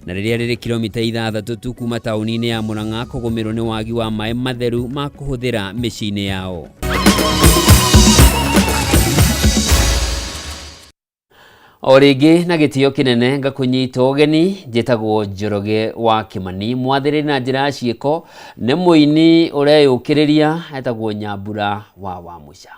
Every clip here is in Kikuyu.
Na rĩrĩa rĩrĩ kilomita 6 tu kuma taũni-inĩ ya Murang'a kũgũmĩrwo nĩ wagi wa maĩ matheru ma kũhũthĩra mĩciĩ-inĩ yao. O rĩngĩ na gĩtĩo kĩnene ngakũnyita ũgeni, njĩtagwo Njoroge wa Kĩmani, mwathĩrĩri na njĩra ya ciĩko nĩ mũini ũreyũkĩrĩria etagwo Nyambura wa Wamũca.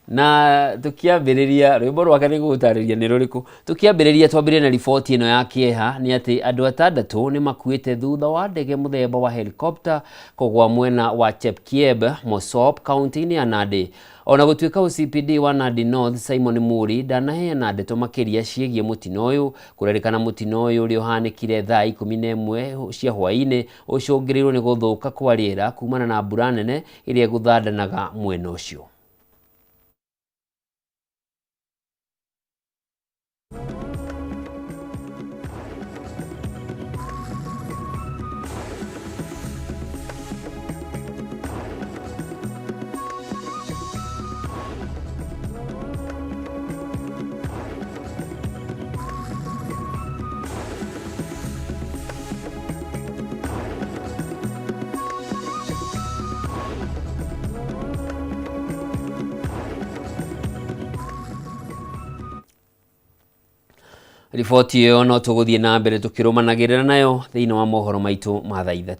Na tũkĩambĩrĩria rwĩmbo rwake nĩ gũgũtarĩria nĩ rũrĩkũ. Tũkĩambĩrĩria twambĩrĩrie na riboti ĩno ya kĩeha nĩ atĩ andũ 6 nĩ makuĩte thutha wa ndege mũthemba wa helicopter kũgwa mwena wa Chepkieb Mosop kaunti-inĩ ya Nandi. Ona gũtuĩka OCPD wa Nandi North Simon Muri ndanaheana ndeto makĩria ciĩgiĩ mũtino ũyũ, kũrerĩkana mũtino ũyũ ũrĩa ũhanĩkire thaa 11 cia hwaĩ-inĩ ũcũngĩrĩirwo nĩ gũthũka kwa rĩera kumana na mbura nene ĩrĩa ĩgũthandanaga mwena ũcio. Riboti ĩyo no tũgũthiĩ na mbere tũkĩrũmanagĩrĩra nayo thĩinĩ wa mohoro maitũ ma thaa 3.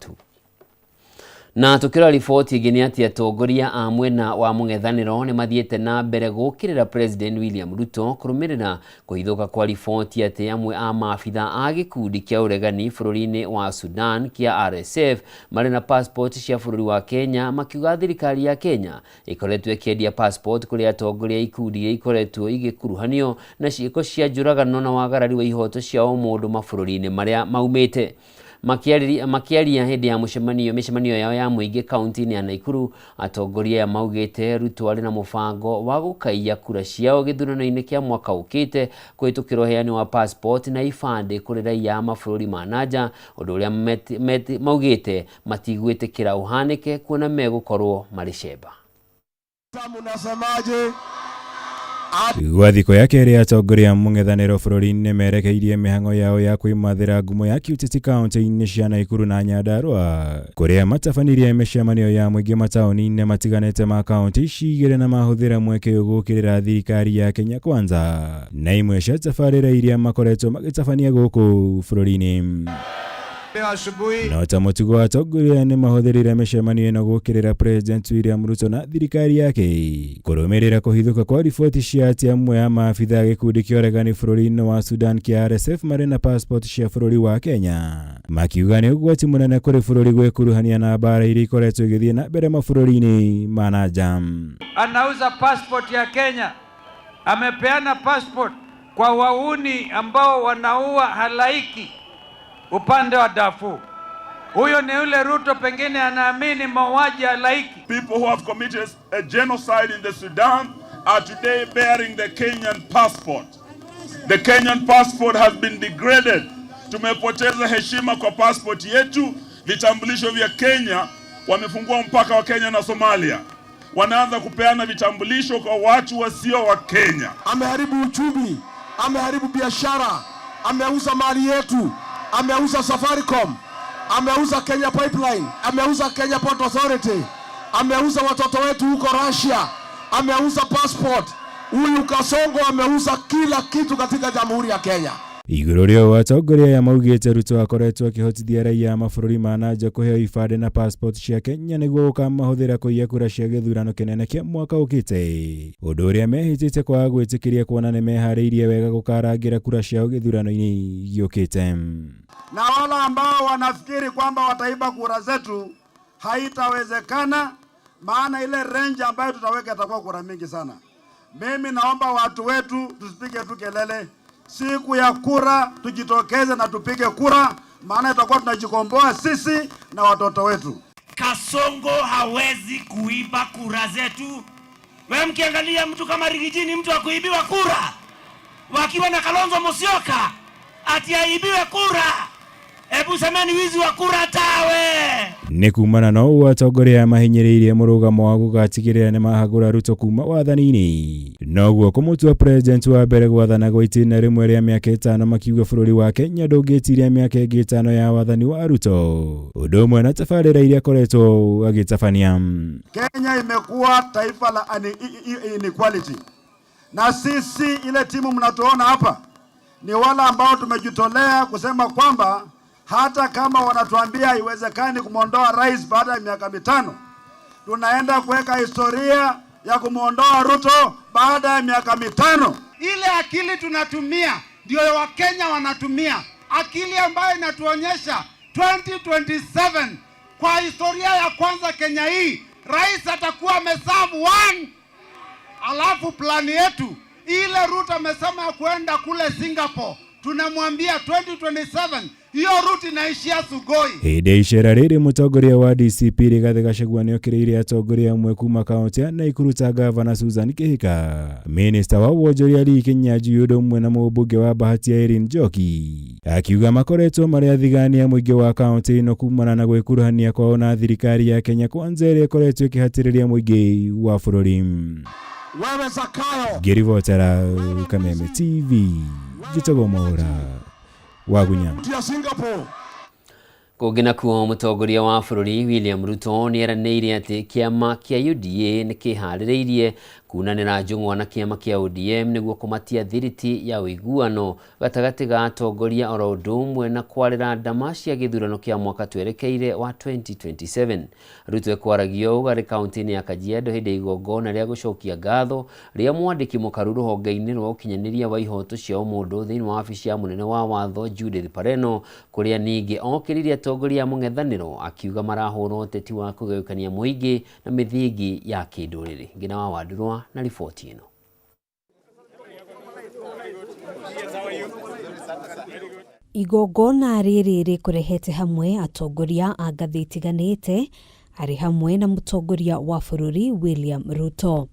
Na tũkĩrora riboti ĩngĩ nĩ atĩ atongoria a mwena wa mũng'ethanĩro nĩ mathiĩte na mbere gũkĩrĩra President William Ruto kũrũmĩrĩra kũhithũka kwa riboti atĩ amwe a maabitha a gĩkundi kĩa ũregani bũrũri-inĩ wa Sudan kĩa RSF marĩ na passport cia bũrũri wa Kenya, makiuga thirikari ya Kenya ĩkoretwo ĩkĩendia passport kũrĩ atongoria a ikundi iria ikoretwo igĩkuruhanio na ciĩko cia njũragano na wagarari wa ihoto cia ũmũndũ mabũrũri-inĩ marĩa maumĩte. Makĩaria hĩndĩ ya mĩcemanio yao ya mũingĩ kaunti-inĩ ya Naikuru, atongoria aya maugĩte Ruto arĩ na mũbango wa gũkaiya kura ciao gĩthurano-inĩ kĩa mwaka ũkĩte kũhĩtũkĩra ũheani wa passport na ibandĩ kũrĩ raia a mabũrũri ma nanja, ũndũ ũrĩa maugĩte matigwĩtĩkĩra ũhanĩke kuona megũkorwo marĩ cemba. Gwa thikũ ya kerĩ atongoria mũng'ethanĩro bũrũri-inĩ merekeirie mĩhang'o yao ya kwĩmathĩra ngumo ya kĩũteti kaunti-inĩ cia Naikuru na Nyandarua kũrĩa matabanirie mĩcemanio ya mũingĩ mataũni-inĩ matiganĩte ma kaunti ici igĩrĩ na mahũthĩra mweke ũyũ gũũkĩrĩra thirikari ya Kenya Kwanza na imwe cia tabarĩra iria makoretwo magĩtabania gũkũ bũrũri-inĩ. No ta mũtugo atongoria nĩ mahũthĩrire mĩcemanio ĩno gũũkĩrĩra President William Ruto na thirikari yake kũrũmĩrĩra kũhithũka kwa riboti cia atĩ amwe a maabitha a gĩkundi kĩa ũregani bũrũri-inĩ wa Sudan kĩa RSF marĩ na passport cia bũrũri wa Kenya, makiuga nĩ ũgwati mũnene kũrĩ bũrũri gwĩkuruhania na mbara iria ikoretwo igĩthiĩ na mbere mabũrũri-inĩ ma na nja. Anauza passport ya Kenya, amepeana passport kwa wauni ambao wanaua halaiki upande wa Darfur. Huyo ni yule Ruto pengine anaamini mauaji ya halaiki. People who have committed a genocide in the Sudan are today bearing the Kenyan passport. The Kenyan passport has been degraded. Tumepoteza heshima kwa passport yetu. Vitambulisho vya Kenya, wamefungua mpaka wa Kenya na Somalia. Wanaanza kupeana vitambulisho kwa watu wasio wa Kenya. Ameharibu uchumi, ameharibu biashara, ameuza mali yetu, ameuza Safaricom, ameuza Kenya Pipeline, ameuza Kenya Port Authority, ameuza watoto wetu huko Russia, ameuza passport. Huyu Kasongo ameuza kila kitu katika Jamhuri ya Kenya. Igũrũ rĩa atongoria aya maugĩte Ruto akoretwo akĩhotithia raia a mabũrũri ma na nja kũheo ibandĩ na passport cia Kenya nĩguo gũkamahũthĩra kũiya kura cia gĩthurano kĩnene kĩa mwaka ũkĩte, ũndũ ũrĩa mehĩtĩte kwaga gwĩtĩkĩria kuona nĩ meharĩirie wega gũkarangĩra kura ciao gĩthurano-inĩ gĩũkĩte. Na wale ambao wanafikiri kwamba wataiba kura zetu, haitawezekana, maana ile range ambayo tutaweka itakuwa kura mingi sana. Mimi naomba watu wetu tusipige tu kelele. Siku ya kura tujitokeze na tupige kura, maana itakuwa tunajikomboa sisi na watoto wetu. Kasongo hawezi kuiba kura zetu. Wewe mkiangalia mtu kama Rigijini, mtu akuibiwa kura wakiwa na Kalonzo Musyoka ati aibiwe kura. Hebu semeni wizi wa kura tawe. Nĩ kumana na ũũ atongoria aya mahinyĩrĩirie mũrũgamo wa gũgatigĩrĩra nĩmahagũra Ruto kuma wathani-inĩ, noguo kũmũtua president wa mbere gwathana gwa itĩna rĩmwe rĩa mĩaka 5, makiuga bũrũri wa Kenya ndũngĩtiria mĩaka ĩngĩ 5 ya wathani wa Ruto, ũndũ ũmwe na tabarĩra iria akoretwo agĩtabania. Kenya imekuwa taifa la inequality, na sisi ile timu mnatuona hapa ni wale ambao tumejitolea kusema kwamba hata kama wanatuambia haiwezekani kumwondoa rais baada ya miaka 5, tunaenda kuweka historia ya kumwondoa Ruto baada ya miaka 5. Ile akili tunatumia ndio Wakenya wanatumia, akili ambayo inatuonyesha 2027 kwa historia ya kwanza Kenya hii rais atakuwa ameserve 1. Alafu plani yetu ile Ruto amesema kwenda kule Singapore, tunamwambia 2027 hiyo route inaishia Sugoi. Hĩndĩ icera rĩrĩ mũtongoria wa DCP Rigathĩ Gachagua nĩokĩrĩire atongoria amwe kuma kaunti ya Nakuru ta gavana Susan Kihika, minista wa wonjoria Lee Kinyanjui ũndũ ũmwe na mũmbunge wa Bahati Irene Njoki, akiuga makoretwo marĩ athigani a mũingĩ wa kaunti ĩno kumana na gwĩkuruhania kwao na thirikari ya Kenya Kwanza ĩrĩa ĩkoretwo ĩkĩhatĩrĩria mũingĩ wa bũrũri. Wewe Zakayo. Ngĩribotera Kameme TV, njĩtagwo Mwaũra Wagunya. Ya Singapore. Kũngĩ nakuo mũtongoria wa bũrũri William Ruto nĩeranĩire atĩ kĩama kĩa UDA nĩkĩharĩrĩirie kunanĩra njũng'wa na kĩama kĩa ODM nĩguo kũmatia thiriti ya ũiguano gatagatĩ ga atongoria oro ũndũ ũmwe na kwarĩra ndama cia gĩthurano kĩa mwaka twerekeire wa 2027. Ruto ekwaragio ũũ arĩ kaunti-inĩ ya Kajiado hĩndĩ ya igongona rĩa gũcokia ngatho rĩa mwandĩki mũkaru rũhonge-inĩ rwa ũkinyanĩria wa ihoto cia ũmũndũ thĩinĩ wa wabici ya mũnene wa watho Judith Pareno, kũrĩa ningĩ okĩrĩire atongoria a mũng'ethanĩro akiuga marahũra ũteti wa kũgayũkania mũingĩ na mĩthingi ya kĩndũrĩrĩ. Ngina wa Wandurwa na riboti ĩno. Igongona rĩrĩ rĩkũrehete hamwe atongoria a ngathĩ itiganĩte arĩ hamwe na mũtongoria wa bũrũri William Ruto.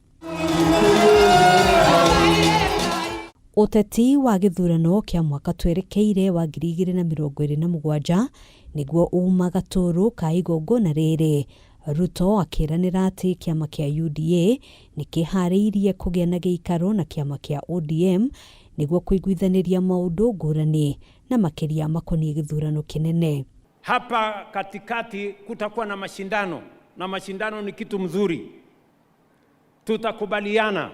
Ũteti wa gĩthurano kĩa mwaka twerekeire wa 2027 nĩguo uma gatũrũ ka igongona rĩrĩ. Ruto akĩranĩra atĩ kĩama kĩa UDA nĩkĩharĩirie kũgĩa na gĩikaro na kĩama kĩa ODM nĩguo kũiguithanĩria maũndũ ngũrani na makĩria makoniĩ gĩthurano kĩnene. Hapa katikati kutakuwa na mashindano, na mashindano ni kitu mzuri. Tutakubaliana.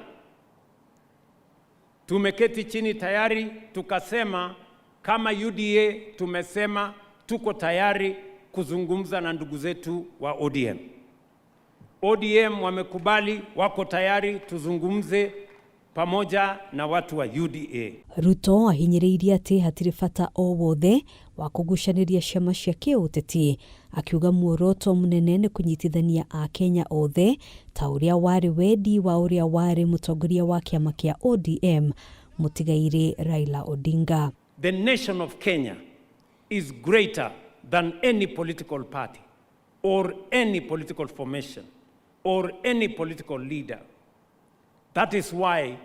Tumeketi chini tayari tukasema kama UDA tumesema tuko tayari kuzungumza na ndugu zetu wa ODM. ODM wamekubali, wako tayari tuzungumze pamoja na watu wa UDA. Ruto ahinyĩrĩirie atĩ hatirĩ bata o wothe wa kũgucanĩria ciama cia kĩũteti, akiuga muoroto mũnene nĩ kũnyitithania Akenya othe ta ũrĩa warĩ wendi wa ũrĩa warĩ mũtongoria wa kĩama kĩa ODM mũtigairĩ Raila Odinga. The nation of Kenya is greater than any political party or any political formation or any political leader. That is why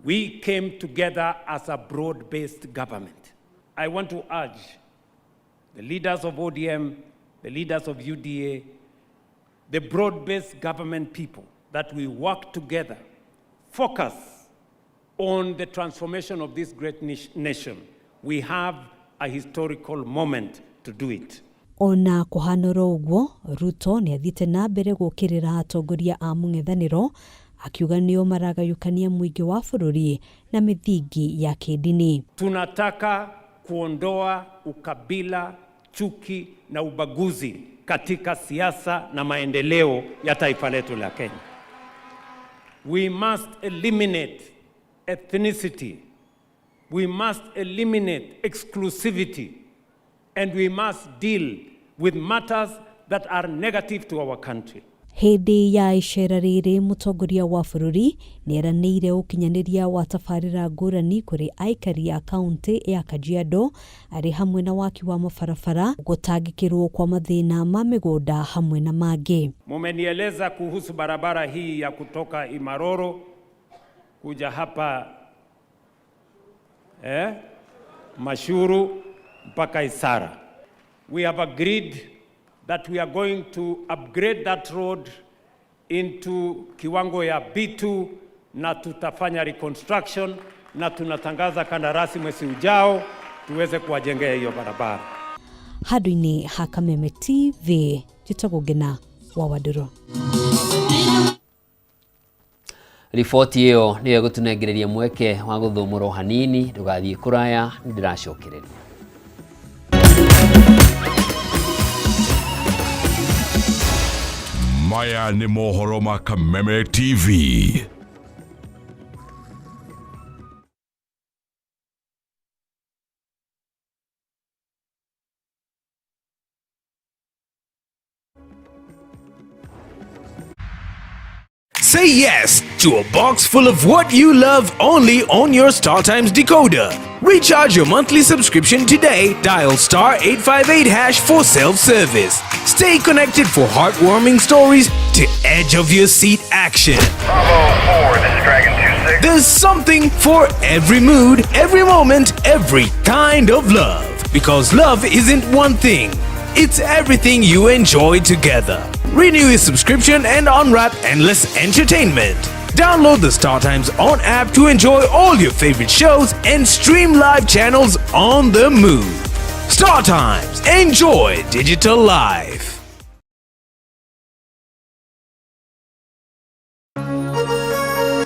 we came together as a broad-based government. I want to urge the leaders of ODM, the leaders of UDA, the broad-based government people, that we work together, focus on the transformation of this great nation. We have a historical moment to do it. Ona kũhana oro ũguo, Ruto nĩathiĩte na mbere gũkĩrĩra atongoria a mũng'ethanĩro akiuga nĩo maragayũkania mũingĩ wa bũrũri na mĩthingi ya kĩndini. Tunataka kuondoa ukabila, chuki na ubaguzi katika siasa na maendeleo ya taifa letu la Kenya. We must eliminate ethnicity. We must eliminate exclusivity. And we must deal with matters that are negative to our country. Hĩndĩ ya icera rĩrĩ mũtongoria wa bũrũri nĩeranĩire ũkinyanĩria wa tabarĩra ngũrani kũrĩ aikari a kaunti ya Kajiado arĩ hamwe na waki wa mabarabara, gũtangĩkĩrwo kwa mathĩna ma mĩgũnda hamwe na mangĩ. Mumenieleza kuhusu barabara hii ya kutoka Imaroro kuja hapa Mashuru. mpaka Isara. We have agreed that we are going to upgrade that road into kiwango ya B2 na tutafanya reconstruction na tunatangaza kandarasi mwezi ujao tuweze kuwajengea hiyo barabara. Handũ-inĩ ha Kameme TV njĩtagwo Ngina wa Wandũrũ. Riboti ĩyo nĩyo ĩgũtũnengereria mweke wa gũthũmũrwo hanini, ndũgathiĩ kũraya, nĩndĩracokereria. Maya nĩ mohoro ma Kameme TV. Say yes to a box full of what you love only on your StarTimes decoder. Recharge your monthly subscription today. Dial star 858 hash for self-service. Stay connected for heartwarming stories to edge of your seat action. Bravo 4, this is Dragon 26. There's something for every mood, every moment, every kind of love. Because love isn't one thing, it's everything you enjoy together. Renew your subscription and unwrap endless entertainment. Download the StarTimes On app to enjoy all your favorite shows and stream live channels on the move. StarTimes, enjoy digital life.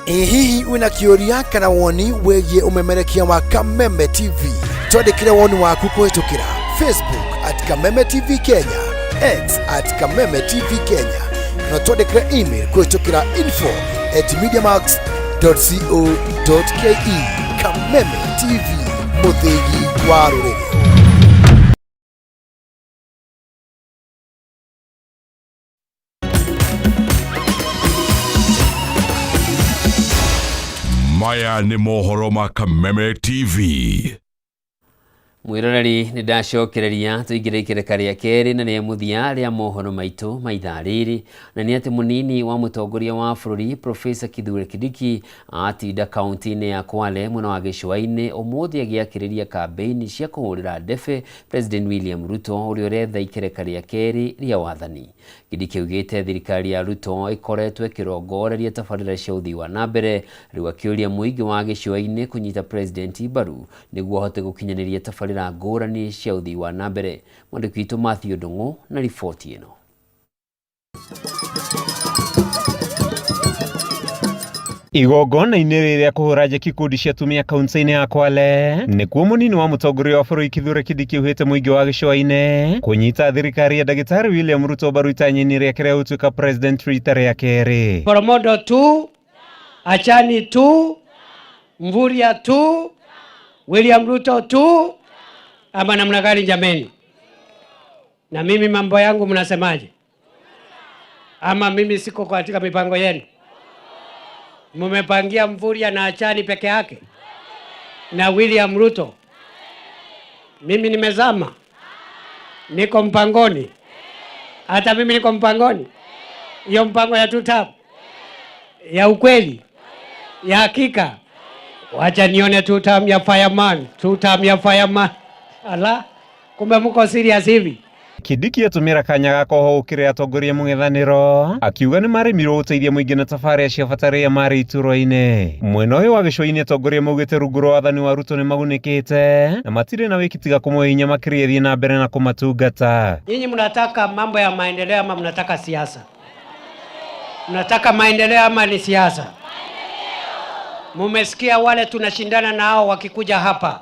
Ĩ hihi wĩna kĩũria kana woni wĩgiĩ ũmemerekia wa Kameme TV? Twandĩkĩre woni waku kũhĩtũkĩra Facebook at Kameme TV Kenya, X at Kameme TV Kenya, kana twandĩkĩre email kũhĩtũkĩra info@mediamax.co.ke. Kameme TV, mũthĩgi wa rũrĩrĩ. Maya nĩ mohoro ma Kameme TV. Mwiroreri nĩ ndacokereria tũingĩre ikereka rĩa kerĩ na rĩa mũthia rĩa mohoro maitũ ma ithaa rĩrĩ, na nĩ atĩ mũnini wa mũtongoria wa bũrũri Professor Kithure Kindiki atinda kaunti-inĩ ya Kwale mwena wa gĩcũa-inĩ ũmũthĩ agĩakĩrĩria kambĩini cia kũhũrĩra ndebe President William Ruto ũrĩa ũretha ikereka rĩa kerĩ rĩa wathani. Kindiki augĩte thirikari ya Ruto ĩkoretwo ĩkĩrongoreria tabarĩra cia ũthii wa na mbere, rĩu akĩũria mũingĩ wa gĩcũa-inĩ kũnyita President mbaru nĩguo ahote gũkinyanĩria tabarĩra ngũrani cia ũthii wa na mbere. Mwandĩki witũ Matthew Ndung'u na riboti ĩno. Igongona-inĩ rĩrĩa kũhũra njeki ikundi cia atumia kaunti-inĩ ya Kwale nĩkuo mũnini wa mũtongoria wa bũrũri Kithure Kindiki augĩte mũingĩ wa gĩcũa-inĩ kũnyita thirikari ya ndagĩtarĩ William Ruto mbaru itanya-inĩ rĩake rĩa gũtuĩka president rita rĩa kerĩ. Boromodo 2, Achani 2, Mvurya 2, William Ruto 2, ama namna gani jameni? Na mimi mambo yangu mnasemaje? Ama mimi siko katika mipango yenu? Mumepangia Mvurya na Achani peke yake na William Ruto. Mimi nimezama, niko mpangoni. Hata mimi niko mpangoni. Hiyo mpango ya two term ya ukweli ya hakika. Wacha nione two term ya fireman, two term ya fireman. Ala, kumbe mko serious hivi? Kindiki atumĩra kanya ga koho gũkĩrĩra atongoria mũng'ethanĩro akiuga nĩ maremirwo gũteithia mũingĩ na tabarĩra cia bata rĩrĩa marĩ iturwa-inĩ. Mwena ũyũ wa gĩcũa-inĩ atongoria maugĩte rungu rwa wathani wa Ruto nĩ magunĩkĩte na matirĩ na wĩki tiga kũmũhe hinya makĩria thiĩ na mbere na kũmatungata. Nyinyi mnataka mambo ya maendeleo ama mnataka siasa? Mnataka maendeleo ama ni siasa? Mumesikia wale tunashindana nao wakikuja hapa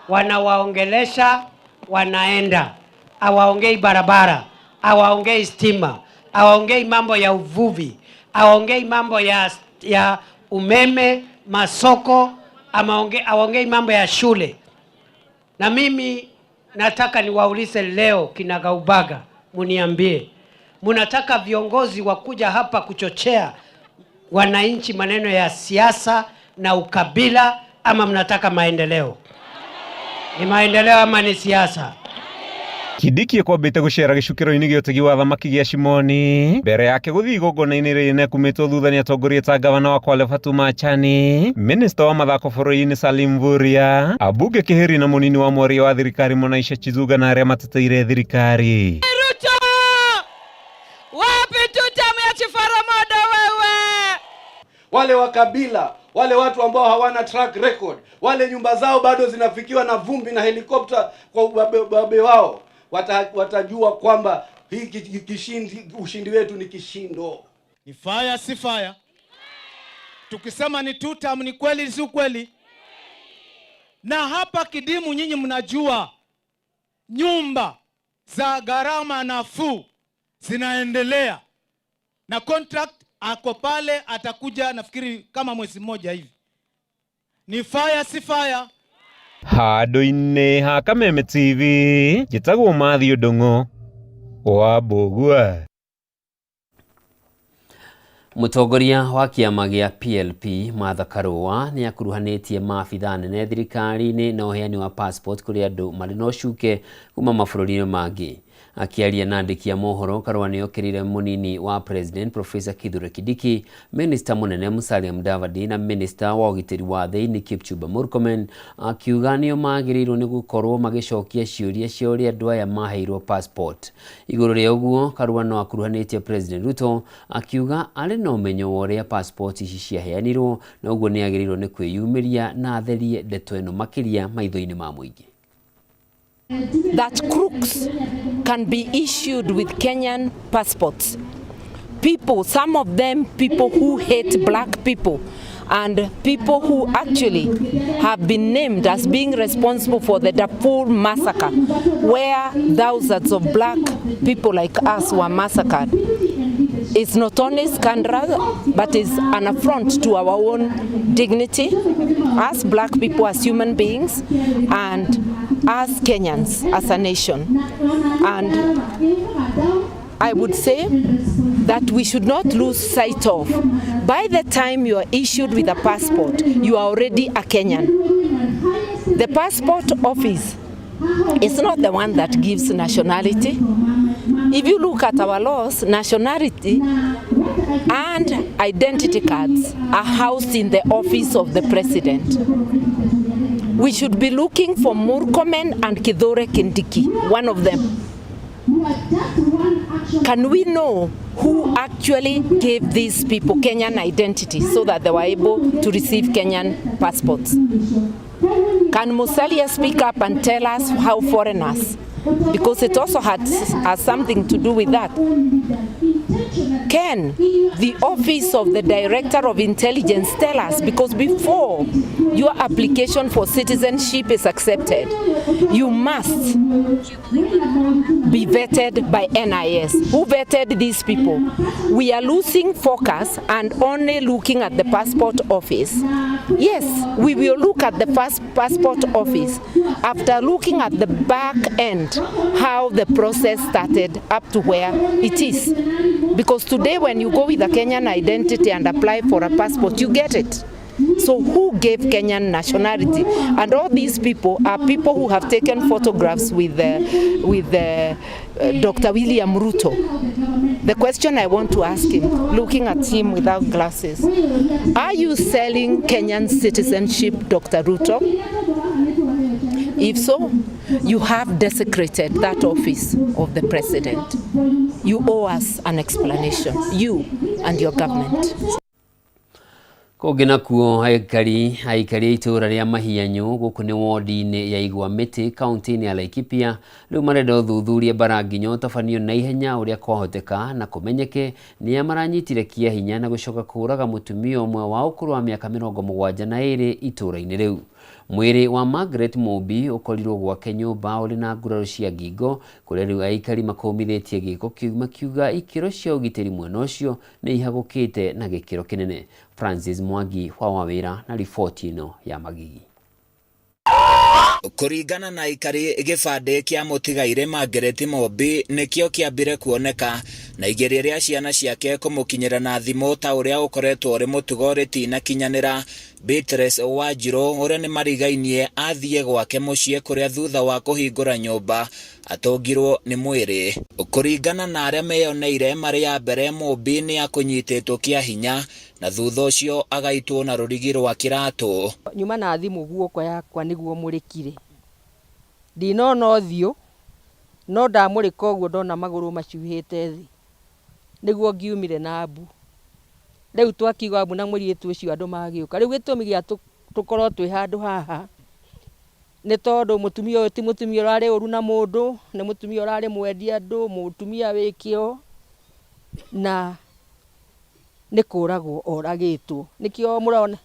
wanawaongelesha, wanaenda, hawaongei barabara, hawaongei stima, hawaongei mambo ya uvuvi, hawaongei mambo ya umeme, masoko, hawaongei mambo ya shule. Na mimi nataka niwaulize leo kinagaubaga, muniambie, munataka viongozi wakuja hapa kuchochea wananchi maneno ya siasa na ukabila, ama mnataka maendeleo? Ni maendeleo ama ni siasa? Kindiki ekwambĩte gũcera gĩcukĩro-inĩ gĩa ũtegi wa thamaki gĩa Shimoni mbere yake gũthiĩ igongona-inĩ rĩrĩ kumĩtwo thutha nĩ atongoria ta gavana wa Kwale Fatuma Achani, minista wa mathako bũrũri-inĩ Salim Mvurya, ambunge Kĩhĩri na mũnini wa mwaria wa thirikari Mwanaisha Chizuga na arĩa mateteire thirikari. Ruto, wapi tutamu ya Chifaramodo wewe? Wale wa kabila, wale watu ambao hawana track record, wale nyumba zao bado zinafikiwa na vumbi na helikopta kwa ubabe wao, watajua kwamba hii kishindi, ushindi wetu ni kishindo. Ni fire si fire? Tukisema ni two term ni kweli si kweli? Na hapa Kidimu nyinyi mnajua nyumba za gharama nafuu zinaendelea na contract ako pale, atakuja nafikiri kama mwezi mmoja hivi. Ni fire si fire? Handũ-inĩ ha Kameme TV njĩtagwo Matthew Ndung'u wa Mbũgua. Mũtongoria wa kĩama gĩa PLP Martha Karua nĩ akuruhanĩtie maabithaa nene thirikari-inĩ na ũheani wa passport kũrĩ andũ marĩ na ũcuke kuma mabũrũri-inĩ mangĩ. Akĩaria na andĩki a mohoro, Karua nĩ okĩrĩire mũnini wa president Professor Kithure Kindiki, minista mũnene Musalia Mudavadi na minista wa ũgitĩri wa thĩinĩ Kipchumba Murkomen, akiuga nĩo magĩrĩirwo nĩ gũkorwo magĩcokia ciũria cia ũrĩa andũ aya maheirwo passport. Igũrũ rĩa ũguo, Karua no akuruhanĩtie President Ruto akiuga arĩ na ũmenyo wa ũrĩa passport ici ciaheanirwo na ũguo nĩ agĩrĩirwo nĩ kwĩyumĩria na atherie ndeto ĩno makĩria maitho-inĩ ma mũingĩ. That crooks can be issued with Kenyan passports. People, some of them people who hate black people and people who actually have been named as being responsible for the Darfur massacre, where thousands of black people like us were massacred. It's not only scandalous, but it's an affront to our own dignity as black people, as human beings, and as Kenyans, as a nation. And I would say that we should not lose sight of, by the time you are issued with a passport, you are already a Kenyan. The passport office is not the one that gives nationality. If you look at our laws, nationality and identity cards are housed in the office of the president. We should be looking for Murkomen and Kithure Kindiki, one of them. Can we know who actually gave these people Kenyan identity so that they were able to receive Kenyan passports? Can Musalia speak up and tell us how foreigners, because it also has something to do with that. Can the office of the Director of Intelligence tell us, because before your application for citizenship is accepted, you must be vetted by NIS. Who vetted these people? We are losing focus and only looking at the passport office. Yes, we will look at the first passport office after looking at the back end, how the process started up to where it is. Because today when you go with a Kenyan identity and apply for a passport, you get it. So who gave Kenyan nationality? And all these people are people who have taken photographs with Dr. William Ruto. The question I want to ask him, looking at him without glasses, are you selling Kenyan citizenship, Dr. Ruto? If so, you have desecrated that office of the president. You owe us an explanation, you and your government. Kũngĩ nakuo aikari a itũũra rĩa Mahianyu gũkũ nĩ wodi-inĩ ya Igwa Mĩtĩ kaunti-inĩ ya Laikipia rĩu marenda ũthuthuria bara nginya ũtabanio na ihenya ũrĩa kwahoteka na kũmenyeke nĩa maranyitire kĩa hinya na gũcoka kũũraga mũtumia ũmwe wa ũkũrũ wa mĩaka 72 itũũra-inĩ rĩu. Mwĩrĩ wa Margaret Mumbi ũkorirwo gwake nyũmba ũrĩ na nguraro cia ngingo kũrĩa rĩu aikari makũmithĩtie gĩko kĩu makiuga ikĩro cia ũgitĩri mwena ũcio nĩ ihagũkĩte na gĩkĩro kĩnene. Francis Mwangi wa Wawĩra na riboti ĩno ya Magigi. Kũringana na aikari gĩbandĩ kĩa mũtigairĩ Margaret Mumbi nĩkĩo kĩambire kuoneka na igeria rĩa ciana ciake kũmũkinyĩra na thimũ ta ũrĩa ũkoretwo ũrĩ mũtugo rĩtinakinyanĩra. Beatrice Wanjiru ũrĩa nĩ marigainie athiĩ gwake mũciĩ kũrĩa thutha wa kũhingũra nyũmba atũngirwo nĩ mwĩrĩ. Kũringana na arĩa meyoneire marĩ a mbere, Mumbi nĩ akũnyitĩtwo kĩa hinya na thutha ũcio agaitwo na rũrigi rwa kĩratũ. Nyuma na thimũ guoko yakwa nĩguo mũrĩkire, ndinona ũthiũ no ndamũrĩka ũguo ndona magũrũ macuhĩte thĩ nĩguo ngiumire na mbu. Rĩu twakiuga mbu na mũirĩtu ũcio andũ magĩũka. Rĩu gĩtũmi gĩa tũkorwo twĩ handũ haha nĩ tondũ mũtumia ũyũ ti mũtumia ũrarĩ ũru na mũndũ, nĩ mũtumia ũrarĩ mwendi andũ, mũtumia wĩ kĩo na nĩ kũragwo oragĩtwo. Nĩkĩo mũrona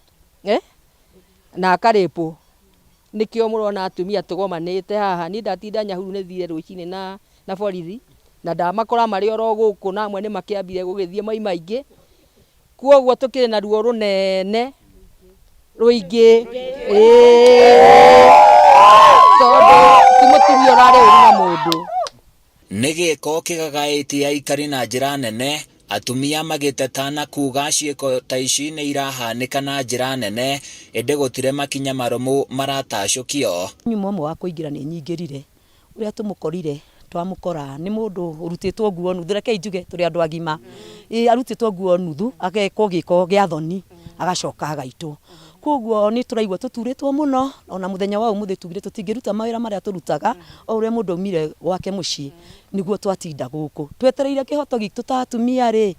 na akarĩpwo. Nĩkĩo mũrona atumia tũgomanĩte haha. Niĩ ndatinda Nyahururu nĩ thire rũcinĩ na borithi na ndamakora marĩ oro gũkũ na amwe nĩ makĩambire gũgĩthiĩ maima aingĩ. Kwoguo tũkĩrĩ na ruo rũnene rũingĩ, tondũ ti mũtumia ũrarĩ ũru na mũndũ. Nĩ gĩko kĩgagaĩtie aikari na njĩra nene, atumia magĩteta na kuga ciĩko ta ici nĩ irahanĩka na njĩra nene, ĩndĩ gũtirĩ makinya marũmu maratacũkio. Nyuma ũmwe wa kũingĩra nĩ nyingĩrire, ũrĩa tũmũkorire twamũkora nĩ mũndũ ũrutĩtwo nguo nuthu, rekei njuge tũrĩ andũ agima, arutĩtwo nguo nuthu agekwo gĩko gĩa thoni agacoka agaitwo. Koguo nĩ tũraigua tũturĩtwo mũno, ona mũthenya wa ũmũthĩ tugire tũtingĩruta mawĩra marĩa tũrutaga o ũrĩa mũndũ aumire gwake mũciĩ nĩguo twatinda gũkũ twetereire kĩhoto gitũ ta atumia rĩ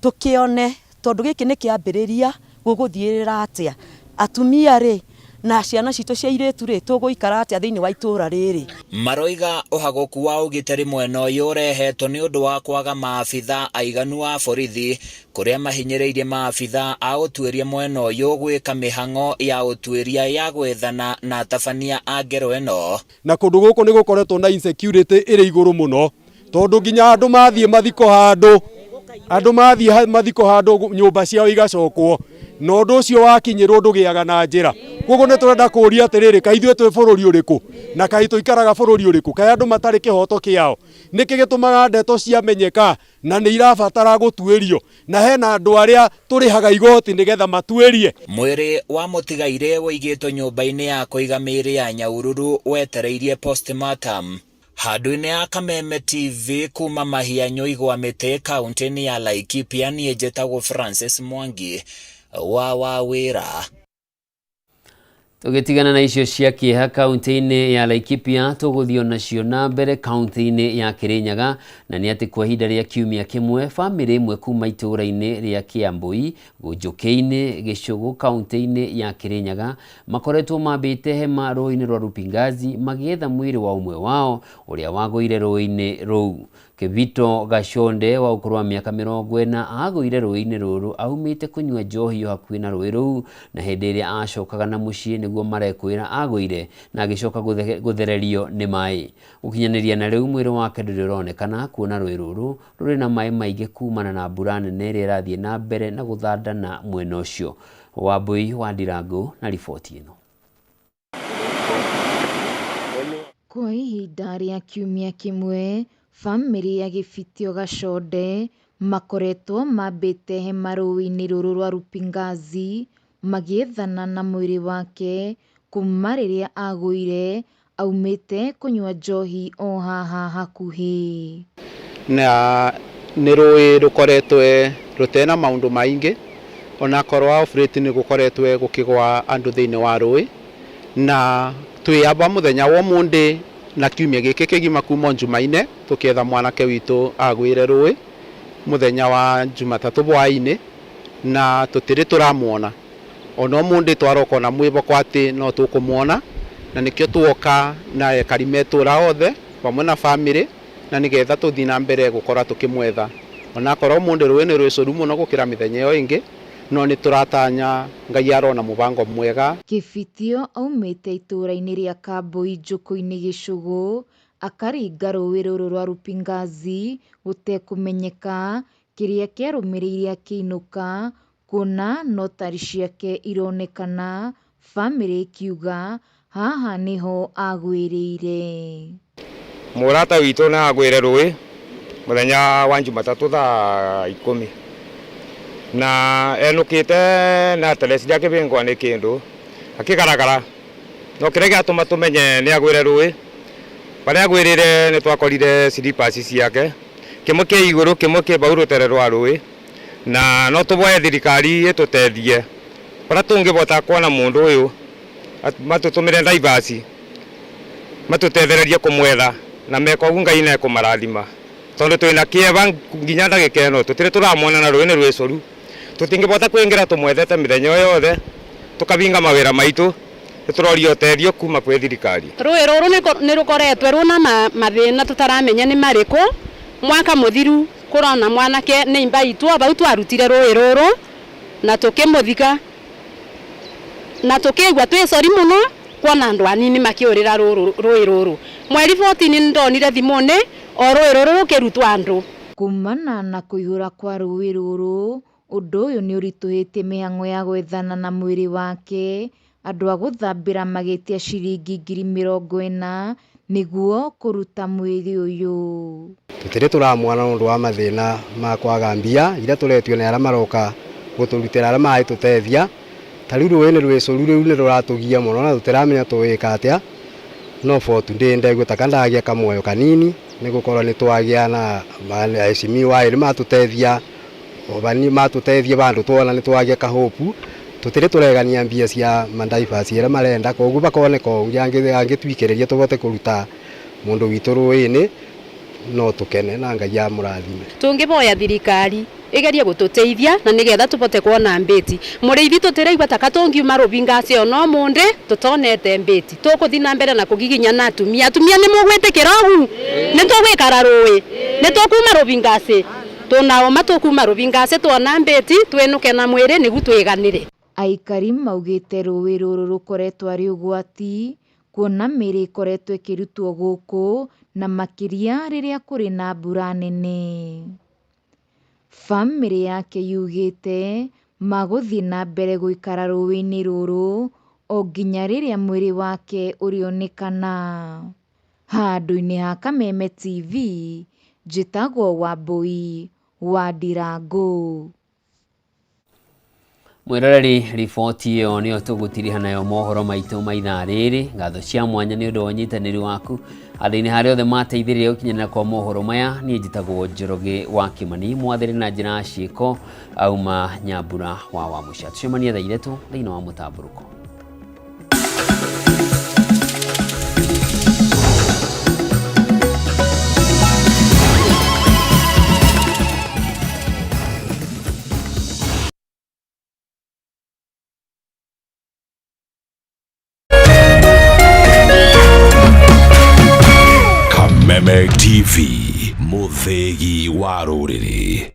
tũkĩone, tondũ gĩkĩ nĩ kĩambĩrĩria gũgũthiĩrĩra atĩa atumia rĩ na ciana citũ cia airĩtu rĩ tũgũikara atĩa thĩinĩ wa itũũra rĩrĩ. Maroiga ũhagũku wa ũgitĩri mwena ũyũ ũrehetwo nĩ ũndũ wa kwaga maabitha aiganu a borithi kũrĩa mahinyĩrĩirie maabitha a ũtuĩria mwena ũyũ gwĩka mĩhang'o ya ũtuĩria ya gwethana na atabania a ngero ĩno. Na kũndũ gũkũ nĩ gũkoretwo na insecurity ĩrĩ igũrũ mũno, tondũ nginya andũ mathiĩ mathiko handũ, andũ mathiĩ mathiko handũ nyũmba ciao igacokwo, na ũndũ ũcio wakinyĩrwo ndũgĩaga na njĩra. Koguo nĩ tũrenda kũũria atĩrĩrĩ, kaĩ ithuĩ twĩ bũrũri ũrĩkũ na kaĩ tũikaraga bũrũri ũrĩkũ? Kaĩ andũ matarĩ kĩhoto kĩao? Nĩkĩ gĩtũmaga ndeto ciamenyeka na nĩ irabatara gũtuĩrio, na hena andũ arĩa tũrĩhaga igoti nĩgetha matuĩrie? Mwĩrĩ wa mũtigairĩ ũigĩtwo nyũmba-inĩ ya kũiga mĩĩrĩ ya Nyahururu wetereirie postmortem. Handũ-inĩ ya Kameme TV kuma Mahianyo igwa mĩtĩ kaunti-inĩ ya Laikipia, niĩ njĩtagwo Francis Mwangi wa Wawĩra. Tũgĩtigana na icio cia kĩeha kaunti-inĩ ya Laikipia, tũgũthiĩ onacio na mbere kaunti-inĩ ya Kĩrĩnyaga, na nĩ atĩ kwa ihinda rĩa kiumia kĩmwe bamĩrĩ ĩmwe kuma itũũra-inĩ rĩa Kĩambũi Gũnjũkĩ-inĩ Gĩcũgũ kaunti-inĩ ya Kĩrĩnyaga makoretwo mambĩte hema rũĩ-inĩ rwa Rupingazi magĩetha mwĩrĩ wa ũmwe wao ũrĩa wagũire rũĩ-inĩ rũu. Kĩvito Gachonde wa ũkũrũ wa mĩaka 40 agũire rũĩ-inĩ rũrũ aumĩte kũnyua njohi o hakuhĩ na rũĩ rũu, na hĩndĩ ĩrĩa acokaga na mũciĩ nĩguo marekwĩra agũire na agĩcoka gũthererio nĩ maĩ. Gũkinyanĩria na rĩu mwĩrĩ wake ndũrĩ ũronekana, kuona rũĩ rũrũ rũrĩ na maĩ maingĩ kumana na mbura nene ĩrĩa ĩrathiĩ na mbere na gũthandana mwena ũcio. Wambui wa Ndirangu na riboti ĩno. Kwa ihinda rĩa kiumia kĩmwe, bamĩrĩ ya Gĩbitio Gachonde makoretwo mambĩte hema rũĩ-inĩ rũrũ rwa Rupingazi magĩethana na mwĩrĩ wake kuma rĩrĩa agũire aumĩte kũnyua njohi o haha hakuhĩ. Na nĩ rũĩ rũkoretwo rũtena maũndũ maingĩ, onakorwo off late nĩ gũkoretwo gũkĩgwa andũ thĩinĩ wa rũĩ, na twĩ aba mũthenya wa ũmũthĩ na kiumia gĩkĩ kĩgima kuma Jumaine tũkĩetha mwanake witũ agwĩre rũĩ mũthenya wa Jumatatũ hwaĩ-inĩ, na tũtirĩ tũramuona. Ona ũmũthĩ twaroka ona mwĩhoko atĩ no tũkũmuona, na nĩkĩo tuoka na ekari me itũũra othe vamwe na bamĩrĩ, na nĩgetha tũthiĩ na mbere gũkorwo tũkĩmwetha. Onakorwo ũmũthĩ rũĩ nĩ rwĩcũru mũno gũkĩra mĩthenya ĩyo ĩngĩ, no nĩ tũratanya Ngai arona mũbango mwega. Kĩbitio aumĩte itũũra-inĩ rĩa Kambui Njũkũ-inĩ Gĩcũgũ, akaringa rũĩ rũrũ rwa Rupingazi gũtekũmenyeka kĩrĩa kĩarũmĩrĩire akĩinũka, kuona notari ciake ironekana, bamĩrĩ ĩkiuga Haha nĩho agwĩrĩire. Mũrata witũ nĩ agwĩre rũĩ mũthenya wa Jumatatũ thaa ikũmi na enũkĩte na aterecire akĩbĩngwa nĩ kĩndũ akĩgaragara no kĩrĩa gĩatũma tũmenye nĩ agwĩre rũĩ barĩa agwĩrĩre nĩ twakorire slippers ciake kĩmwe kĩ igũrũ kĩmwe kĩ bau rũtere rwa rũĩ na no tũboe thirikari ĩtũteithie barĩa tũngĩbota kuona mũndũ ũyũ matũtũmĩre divers matũtethererie kũmwetha na meka ũguo Ngai nĩ ekũmarathima tondũ twĩna kĩeva nginya ndagĩka ĩno tũtirĩ tũramwona na rũĩ nĩ rwĩcũru tũtingĩbota kwĩngĩra tũmwethete mĩthenya ĩyo yothe tũkabinga mawĩra maitũ nĩtũroria ũteithio kuma kwĩ thirikari. Rũĩ rũrũ nĩ rũkoretwo rwĩna mathĩna tũtaramenya nĩ marĩkũ, mwaka mũthiru kũrona mwanake neighbour itũ o bau twarutire rũĩ rũrũ na tũkĩmũthika na tũkĩigua twĩ sorry mũno kuona andũ anini makĩũrĩra rũĩ rũrũ. Mweri 14 nĩ ndonire thimũ-inĩ o rũĩ rũrũ rũkĩrutwo andũ. Kumana na kũihũra kwa rũĩ rũrũ, ũndũ ũyũ nĩ ũritũhĩtie mĩhang'o ya gwethana na mwĩrĩ wake, andũ a gũthambĩra magĩtia ciringi 40,000 nĩguo kũruta mwĩrĩ ũyũ. Tũtirĩ tũramwona nĩ ũndũ wa mathĩna ma kwaga mbia iria tũretio nĩ arĩa maroka gũtũrutĩra arĩa maragĩtũteithia. Ta rĩu rũĩ nĩ rwĩcũru rĩu nĩ rũratũgia mũno na tũtiramenya tũgwĩka atĩa no for today ndegua taka ndagĩa kamuoyo kanini nĩ gũkorwo nĩ twagĩa na aheshimiwa erĩ matũteithia matũteithia bandũ twona nĩ twagĩa kahopu tũtirĩ tũregania mbia cia madivers ĩrĩa marenda koguo bakoneka ũngĩ angĩtwikĩrĩria tũbote kũruta mũndũ witũ rũĩ-inĩ no tũkene na Ngai amũrathime. Tũngĩboya thirikari igerie gũtũteithia na nigetha tũbote kuona mbĩti mũrĩithi tũtĩraigua taka tũngiuma rũbingaci ona ũmũndĩ tũtonete mbĩti tũkũthi na mbere na kũgiginya na atumia atumia nĩ mũgwĩtĩkĩra ũgu nĩ tũgwĩkara rũĩ nĩ tũkuma rũbingaci tũnaoma tũkuma rũbingaci tuona mbĩti twĩnũke na mwĩrĩ nĩgu twĩganĩre. Aikari maugĩte rũĩ rũrũ rũkoretwo arĩ ũgwati kuona mĩĩrĩ ĩkoretwo ĩkĩrutwo gũkũ na makĩria rĩrĩa kũrĩ na mbura nene. Bamĩrĩ yake yugĩte magũthiĩ na mbere gũikara rũĩ-inĩ rũrũ o nginya rĩrĩa mwĩrĩ wake ũrĩonekana. Handũ-inĩ ha Kameme TV, njĩtagwo Wambui wa Ndirangu. Mwiroreri riboti ĩyo nĩyo tũgũtiriha nayo mohoro maitũ ma ithaa rĩrĩ. Ngatho cia mwanya nĩ ũndũ wa ũnyitanĩri waku andũ-inĩ harĩa othe mateithĩrĩria gũkinyanĩra kwa mohoro maya. Niĩ njĩtagwo Njoroge wa Kĩmani, mwathĩrĩ na njĩra ya ciĩko auma Nyambura wa Wamũcia. Tũcemanie thaa ithatũ thĩinĩ wa mũtambũrũko. Kameme TV, mũthĩgi wa rũrĩrĩ.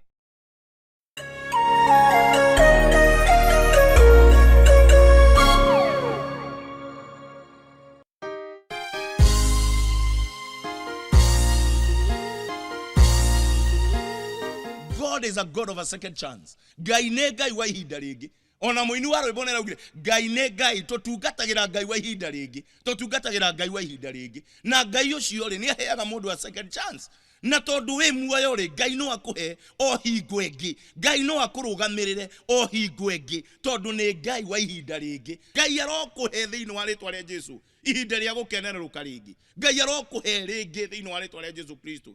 God is a God of a second chance. Ngai nĩ Ngai wa ihinda rĩngĩ. Ona mũini wa rwĩmbo nĩ araugire Ngai nĩ Ngai, tũtungatagĩra Ngai wa ihinda rĩngĩ, tũtungatagĩra Ngai wa ihinda rĩngĩ. Na Ngai ũcio rĩ, nĩ aheaga mũndũ a second chance. Na tondũ wĩ muoyo rĩ, Ngai no akũhe o hingo ĩngĩ, Ngai no akũrũgamĩrĩre o hingo ĩngĩ, tondũ nĩ Ngai wa ihinda rĩngĩ. Ngai arokũhe thĩinĩ wa rĩtwa rĩa Jesu ihinda rĩa gũkenerũka rĩngĩ. Ngai arokũhe rĩngĩ thĩinĩ wa rĩtwa rĩa Jesu Kristo.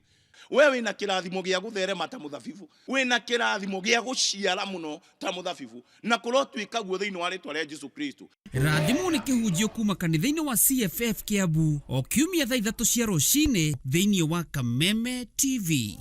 We wĩna kĩrathimo gĩa gũtherema ta mũthabibu, wĩna kĩrathimo gĩa gũciara mũno ta mũthabibu, na kũrotuĩka guo thĩinĩ wa rĩtwa rĩa Jesu Kristo. Rathimwo nĩ kĩhunjio kuma kanitha-inĩ wa CFF Kiambu o kiumia thaa ithatũ cia rũcinĩ thĩinĩ wa Kameme TV.